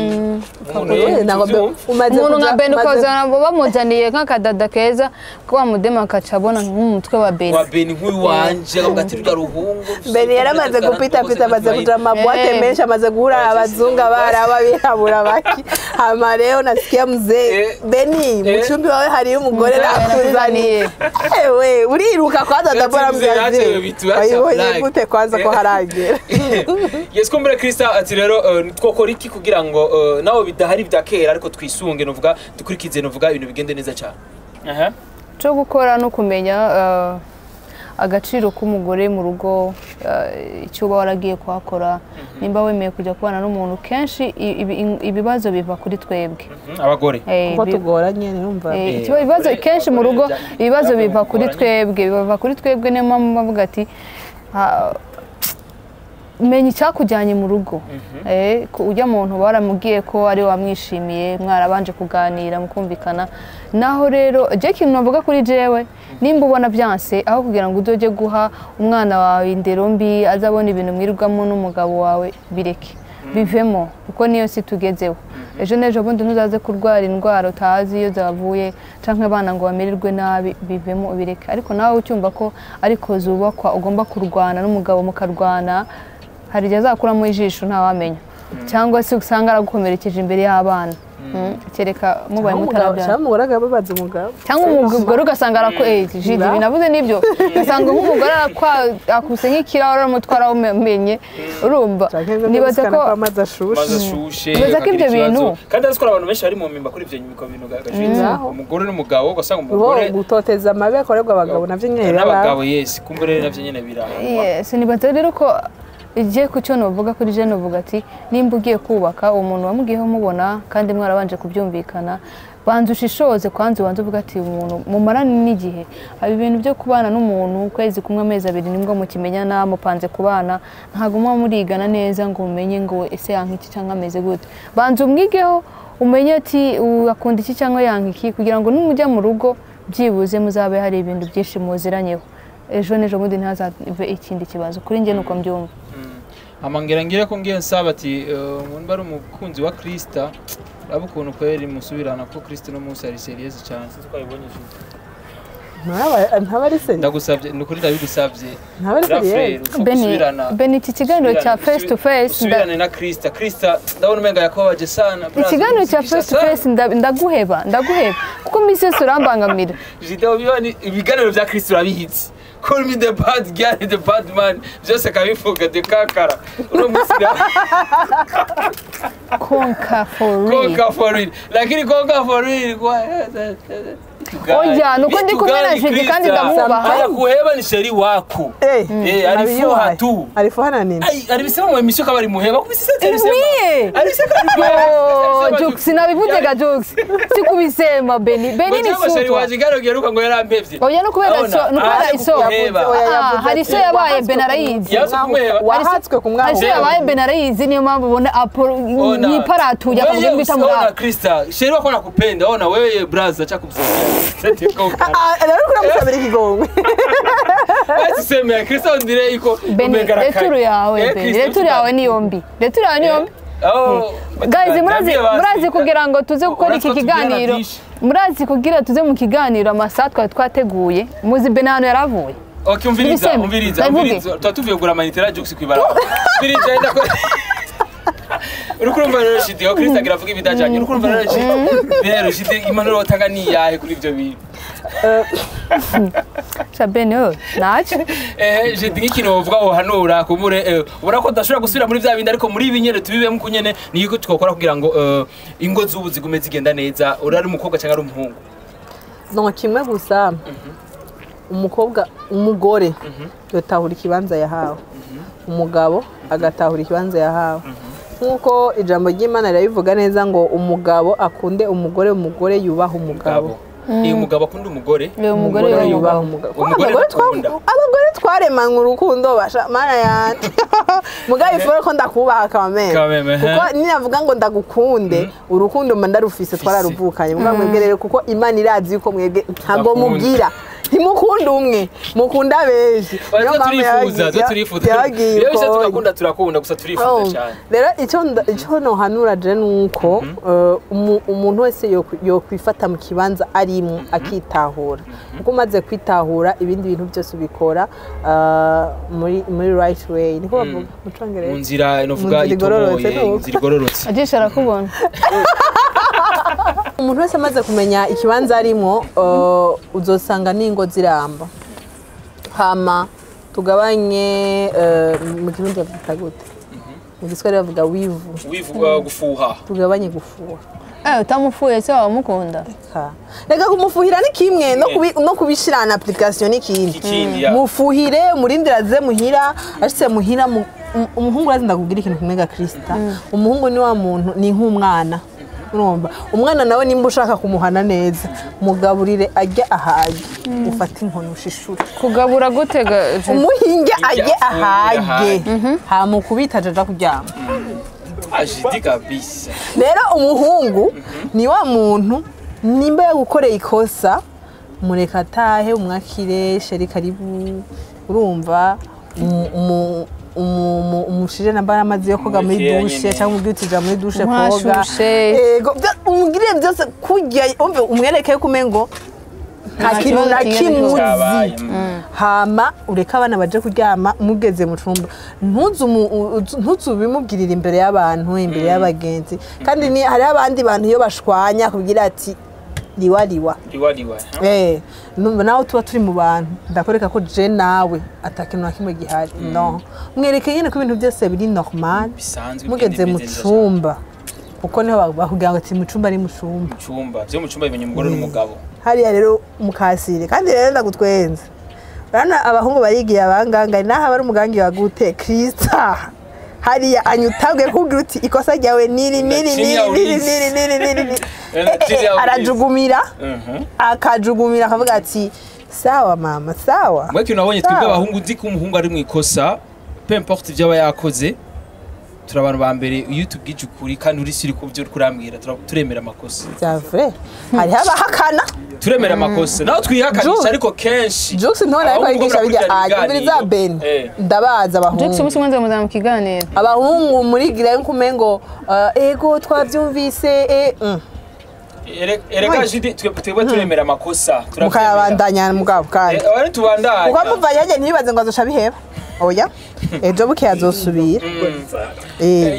umuntu Ntabwo tuvyumva. umaze Umuntu nka Ben, umaze- ukazana bamuzaniye nk'akadada keza ko wamudema akaca abona nk'umutwe wa Ben. Wa Beni nk'uyu wanje akavuga ati: "Rurya ruhungu." Beni yaramaze gupitapita, amaze kuja mu maboîtes menshi, amaze guhura abazungu, abarabu, abirabura baki. Hama rero nasikia mzee Beni, mu cyumba iwawe hariyo umugore nakuzaniye. Ewe uriruka kwanza, ndabona Mzee, acha mzazi vitu, acha wayibonye blague. gute kwanza ko haragera. Yes, kumbure Krista ati rero twokora iki kugira ngo nawe bidahari bya kera, ariko twisunge novuga dukurikize novuga ibintu bigende neza cyane? Aha. Cyo gukora no kumenya agaciro k'umugore mu rugo, icyo uba waragiye kuhakora, nimba wemeye kujya kubana n'umuntu. Kenshi ibibazo biva kuri twebwe. Abagore. Kuko tugoranye, numva. Ibibazo kenshi mu rugo, ibibazo byavuye biva mu kuri kugoranye. twebwe, biva kuri twebwe. Niyo mpamvu bavuga ati: "Ah, menya icyakujyanye mu rugo." Ujya muntu waramubwiye ko ari wamwishimiye, mwarabanje kuganira mukumvikana. Naho rero je ikintu navuga kuri jewe, nimba ubona byanse, aho kugira ngo uzoje guha umwana wawe indero mbi, azabona ibintu mwirirwamo n'umugabo wawe, bireke, bivemo, kuko niyo si tugezeho. Ejo n'ejo bundi ntuzaze kurwara indwara utazi iyo zavuye, canke abana ngo bamererwe nabi. Bivemo, ubireke. Ariko nawe ucyumva ko ariko zubakwa, ugomba kurwana n'umugabo, mukarwana, hari igihe azakuramo ijisho ntawamenya, cyangwa se usanga aragukomerekeje imbere y'abana. Kereka mubaye mutarabyara. Cyangwa umugore akababaza umugabo. Cyangwa umugore ugasanga arako jidi binavuze nibyo, ugasanga nk'umugore akuse nk'ikirahure umutwara awumenye, urumva? Nibaza ko amazi ashushe. Amazi ashushe. Nibaza ko bakagira ibyo ikibazo. bintu- Kandi azi ko hari abantu benshi bari mu mpimba kuri ibyo bintu gashitse umugore n'umugabo, ugasanga Bo umugore gutoteza amabi akorerwa abagabo navyo nyene n'abagabo. biraba. Yes, kumbure navyo nyene birahangwa. Yes, nibaza rero ko Igiye ku cyo novuga kuri je, novuga ati nimba ugiye kubaka uwo muntu wamugiyeho mubona kandi mwarabanje kubyumvikana, banza ushishoze kwanza, ubanze uvuga ati umuntu mumarane n'igihe. Haba ibintu byo kubana n'umuntu ukwezi kumwe, amezi 2, nibwo mukimenyana mupanze kubana, ntabwo muba murigana neza ngo umenye ngo ese yanka iki cyangwa ameze gute. Banza umwigeho umenye ati uyu akunda iki cyangwa yanka iki, kugira ngo nimujya mu rugo byibuze muzabe hari ibintu byinshi muziranyeho, ejo n'ejo bundi ntihazave ikindi kibazo. Kuri njye nuko mbyumva. Amangira ngire ko ngiye nsaba ati umuntu ari umukunzi wa Krista, uraba ukuntu kweri musubirana, ko Krista no munsi ari sérieuse cyane, sinzi ko wabibonye Jide. Ntaba ari sérieux. Ndagusabye, ni ukuri ndabigusabye. Ntaba ari Grand sérieux. frère, ufo Beni, gusubirana. Beni, iki kiganiro cya face to face Usubirane na Krista. Krista ndabona umenga yakubabaje sana, brother, ikiganiro cya umuzikisha face to sana. face, ndaguheba, ndaguheba kuko iminsi yose urambangamira. Jide, ubibona ibiganiro bya Krista urabihitse, call me the bad girl, the bad man, byose akabivuga de kakara uno munsi. Konka for real. Konka for real, lakini konka for real kwa Oya, nuko ndi kumwe na Jide kandi ndamwubaha. Haya, kuheba ni chéri wako. Eh, Alifuha tu. Alifuha na nini? Ai, alibisema mu emission kama alimuheba kubisa sasa alisema. Mie. Alisema kama Oh, Jux, sinabivuze Jux, sikubisema Beni. Beni ni chéri sutwa. waje garo geruka ngo yarampevye. Oya, no kubera Ona, so, no kubera aje iso. kukuheba. Oya, Ah, yavuze hari ati, iso yabaye, Ben arayizi. Yaje kumuheba. Wahatswe Hari kumwaho. iso yabaye, Ben arayizi, niyo mpamvu ubona Apollo Ona. yiparatuye akavuga Wewe ngo usiona itamuraba. Krista, chéri wako anakupenda. Ona wewe brother, acha kumsaidia. Sasa konka. Ah, rero kuramusabira ikigongwe. Basi sema Krista ndire iko Beni, retour yawe, Beni, retour yawe ni yombi, retour yawe ni yombi. Oh, Guys, murazi, murazi kugira ngo tuze gukora iki kiganiro, murazi kugira tuze mu kiganiro amasaha twari twateguye, muzi Ben hano yaravuye. Okay, umviriza, Ibiseme. umviriza, Ndabivuge. umviriza. Tuba tuvuye kugura amayinite ya Jux kwibaraba. Umviriza, enda ko Uriko urumva rero Shidi, aho Krista agira avuga ibidajanye. Uriko urumva rero Shidi. Rero Shidi, impanuro wotanga ni iyahe kuri ivyo bintu? Sha Beni, wewe naco. Shidi, nk'ikintu wovuga wohanura kumure, ubona ko tudashobora gusubira muri vya bindi, ariko muri ibi nyene tubibemo kunyene, ni yuko twokora kugira ngo ingo z'ubu zigume zigenda neza, uri ari umukobwa cyangwa ari umuhungu. No kimwe gusa, umukobwa, umugore yotahura ikibanza yahawe, umugabo agatahura ikibanza yahawe, nk'uko ijambo ry'Imana rirabivuga neza ngo umugabo akunde umugore, umugore yubaha umugabo. Iyo umugabo akunda umugore, Uyu mugore Umugore yubaha yubaha umugabo. Umugore Abagore akunda. Abagore twaremanywe urukundo basha mana yanje, mugabo ifore ko ndakubaha kameme. Kameme, he. Kuko ninavuga ngo ndagukunde, urukundo mba ndarufise, twararuvukanye. Mugabo mwebwe rero, kuko Imana irazi yuko mwebwe ntabwo Ndakunda. mugira, ntimukunda umwe, mukunda benshi. Niyo Twe mpamvu turifuza, twe turifuza. yabagiye Iyo bishatse uko. tugakunda, turakunda gusa, turifuza Oh, cyane. Rero icyo nohanura je nuko umuntu wese yokwifata mu kibanza arimo akitahura, kuko umaze kwitahura ibindi bintu byose ubikora muri right way, niko bavuga mu Congereza. Mu nzira novuga Mu nzira igororotse, itomoye, nuko. inzira igororotse. Ajisha arakubona. Umuntu wese amaze kumenya ikibanza arimo, uzosanga n'ingo ziramba. Hama tugabanye, mu Kirundi bavuga gute, mu Giswahili bavuga wivu. Wivuga gufuha. Tugabanye gufuha. Eh, utamufuye se waba umukunda? Reka, kumufuhira ni kimwe no kubishira na application ni ikindi. Ikindi ya. Mufuhire, umurindire aze muhira, ashitse muhira umuhungu arazi. Ndakubwira ikintu kimwe ga Krista, umuhungu ni wa muntu, ni nk'umwana. Urumva umwana nawe, nimba ushaka kumuhana neza, mugaburire ajye ahage, ufate inkoni ushishure. Kugabura gute ga? Umuhinge Ajye ajye afungure. ahage, hamukubita ajaja kuryama. Ajidi kabisa. Rero umuhungu ni wa muntu, nimba yagukoreye ikosa, mureka atahe, umwakire, chéri karibu, urumva umushire namba amazi yo koga muri Umwekera douche nyene. cyangwa umubwire uti ja muri douche koga. Mwashushe. Ego, umugirire byose kurya, umve umwereke yuko umengo nta Nta kintu na kibazo kigeze kimwe uzi. Cyabaye. Hama ureke abana baje kuryama, mugeze mu cumba ntuzu ubimubwirire imbere y'abantu, imbere y'abagenzi. Kandi ni hariho abandi bantu iyo bashwanya kugira ati liwa liwa. Liwa liwa. Eh, numva nawe tuba turi mu bantu, ndakwereka ko je nawe atakintu na kimwe gihari. No mwereke nyine ko ibintu byose biri normal. Bisanzwe. Mugeze mu bigenda neza. cumba, kuko niho bakubwira ngo ati mu cumba ari mu cumba. Mu cumba, byo mu cumba bimenya umugore n'umugabo. Hariya rero mukasire, kandi rero ndagutwenza. Urabona abahungu barigiye abanganga, naho aba ari umugangi wa gute Krista hariya anyutabwe kubwira uti ikosa ryawe niri niri niri niri niri niri niri niri. Arajugumira, akajugumira akavuga ati sawa mama, sawa. Mwe kintu nabonye twebwe abahungu, nzi ko umuhungu ari mu ikosa, peu importe ibyo aba yakoze, turi abantu ba mbere iyo tubwije ukuri kandi uri siri ku byo uri kurambwira, turemera amakosa. C'est vrai, hariho abahakana. Turemera amakosa naho twihakanisha, Jules. ariko kenshi Jux ntona ariko abahungu yigisha bijya barakurikirana umviriza ibiganiro. Ben, ndabaza abahungu. Jux umunsi umwe nzamuzana mu kiganiro. Abahungu murigira yuko umengo ego twabyumvise. Erega Judy, twebwe turemera amakosa, turabyemera. Mukayabandanya mugabo kandi. Abari tubandanya. Kuko muvanye njye ntibibaze ngo azoca biheba, oya, ejo buke azosubira.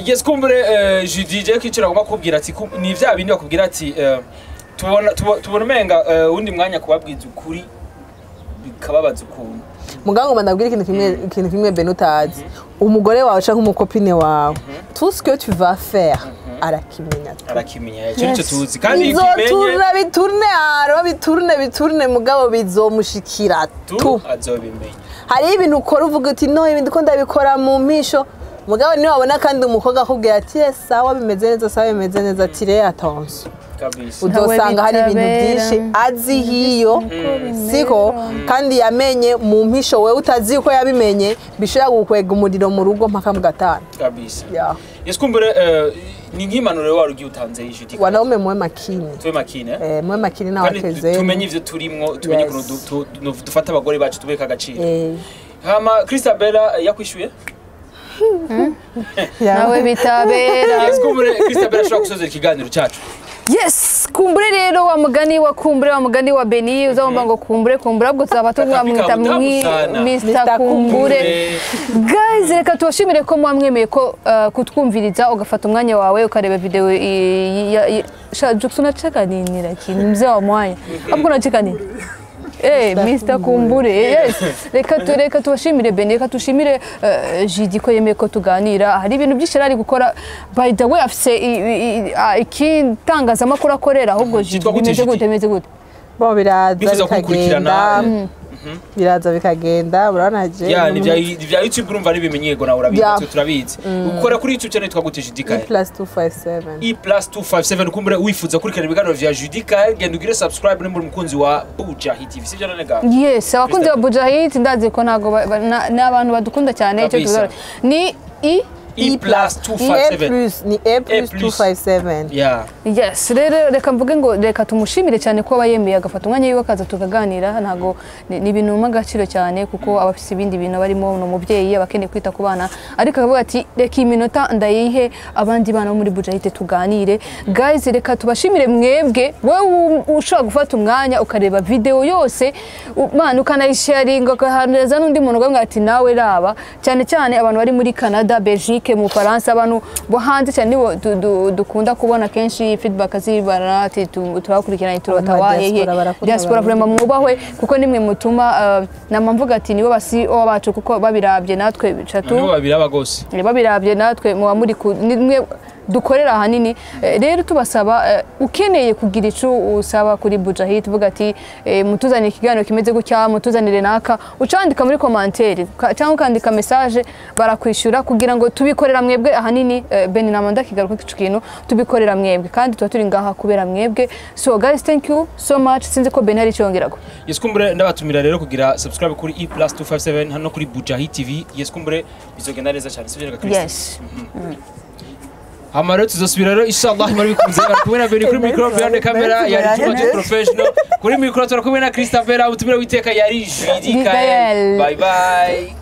Yes, kumbure Judy, je kicira agomba kubwira ati ni vya bindi bakubwira ati tubona tubona umenga undi mwanya kubabwiza ukuri bikababaza ukuntu. Mugabo ngo ndabwira ikintu kimwe, ikintu kimwe Ben utazi: umugore wawe canke umu copine wawe, tout ce que tu vas faire arakimenya. Arakimenya, icyo nicyo tuzi kandi iyo ukimenye Bizoturna biturne aro biturne biturne, mugabo bizomushikira tu tu. Azobimenya. Hariho ibintu ukora uvuga uti no, ibi ndiko ndabikora mu mpisho, mugabo niwe wabona kandi umukobwa akubwira ati "Eh, sawa, bimeze neza, sawa, bimeze neza", ati rero attention. Kabisa. Uzosanga hari ibintu bitabera. byinshi azi hiyo siko kandi yamenye mu mpisho, wewe utazi uko yabimenye, bishobora gukwega umuriro mu rugo mpaka mu gatanu. Kabisa. Yeah. Yes, kumbure ni nk'impanuro wari ugiye utanze, Judy. Wanaume muwe makini. Tube makini, eh? Eh, muwe makini Kandi n'awateze. tumenye ivyo turimwo, tumenye Yes. ukuntu dufata abagore bacu, tubeka agaciro. Hama Christabella yakwishuye. Nawe bitabera. Yes, kumbure Christabella ashobora gusozera ikiganiro cyacu. Yes, kumbure rero wa mugani wa kumbure, wa mugani wa Beni, uzabumva ngo kumbure kumbure, ahubwo tuzaba tuzamwita Utamu sana. Mr. Mr. Kumbure. Guys, reka tubashimire ko mwamwemeye ko kutwumviriza, ugafata umwanya wawe ukareba video sha Jux, unacheka nini? Lakini mzee wa mwanya hapo unacheka nini? Mr. Kumbure, yes. Reka tubashimire Beni, reka tushimire Jidi ko yemeye ko tuganira. Hari ibintu byinshi yari ari gukora. By the way, afise ikitangazamakuru akorera ahubwo Jidi Cyitwa gute, bimeze Jidi? gute, bimeze gute? Bo biraza Bifuza bikagenda, kugukurikirana. biraza bikagenda, urabona je. Ya, ni vya YouTube, urumva n'ibimenyego nawe urabizi. Yeah. Twe turabizi ukora kuri YouTube channel yitwa gute, Judy E Kael? plus 257. E plus 257. Kumbure wifuza kurikirana ibiganiro vya Judy Kael, genda ugire subscribe nimba uri umukunzi wa Buja Hit TV, sivyo none ga? Yes, abakunzi ba Bujahid ndazi ko ntago ni abantu badukunda cyane, icyo Kabisa. tuzora ni i E plus E 257. plus ni E plus plus. 257. Yeah. Yes, rero reka mvuge ngo reka tumushimire cyane ko aba yemeye agafata umwanya wiwe akaza tukaganira. Ntago ni ibintu bimpa agaciro cyane kuko aba afise ibindi bintu barimo, ni umubyeyi, aba akeneye kwita ku bana, ariko akavuga ati reka iyi minota ndayihe abandi bana bo muri Bujahid tuganire. Guys, reka tubashimire mwebwe, wowe ushobora gufata umwanya ukareba video yose, man, ukanayisharinga ukahaneza n'undi muntu ukavuga ati nawe raba, cyane cyane abantu bari muri Canada, Belgique, mu Faransa, abantu bo hanze cyane nibo dukunda kubona kenshi feedback zibara ati turabakurikiranye, turabatawa hehe. Diaspora barakunda. Diaspora Abarundi. vraiment mwubahwe kuko nimwe mutuma nama mvuga ati nibo ba CEO bacu, kuko babirabye natwe catu Nibo babiraba gose. Babirabye natwe muba muri nimwe dukorera ahanini. Rero tubasaba, ukeneye kugira ico usaba kuri Bujahid, uvuga ati mutuzanire ikiganiro kimeze gutya, mutuzanire naka, ucandika muri commentaire cyangwa ukandika message, barakwishyura kugira ngo tubikorera mwebwe ahanini. Ben Namanda kigaruka ico kintu, tubikorera mwebwe kandi tuba turi ngaha kubera mwebwe. So guys, thank you so much. Sinzi ko Ben hari icyo yongerako. Yes, kumbure ndabatumira rero kugira subscribe kuri E plus 257 hano kuri Bujahi TV. Yes, kumbure bizogenda neza cyane, sivyo reka Christy? Yes. Hama rero tuzosubira rero inshallah muri bikunze. Bari kumwe na Beni kuri micro, behind the camera yari Juma Juma professional, kuri micro turakumwe na Christopher, ubutumire witeka yari Judy Kael. Kael. Bye bye.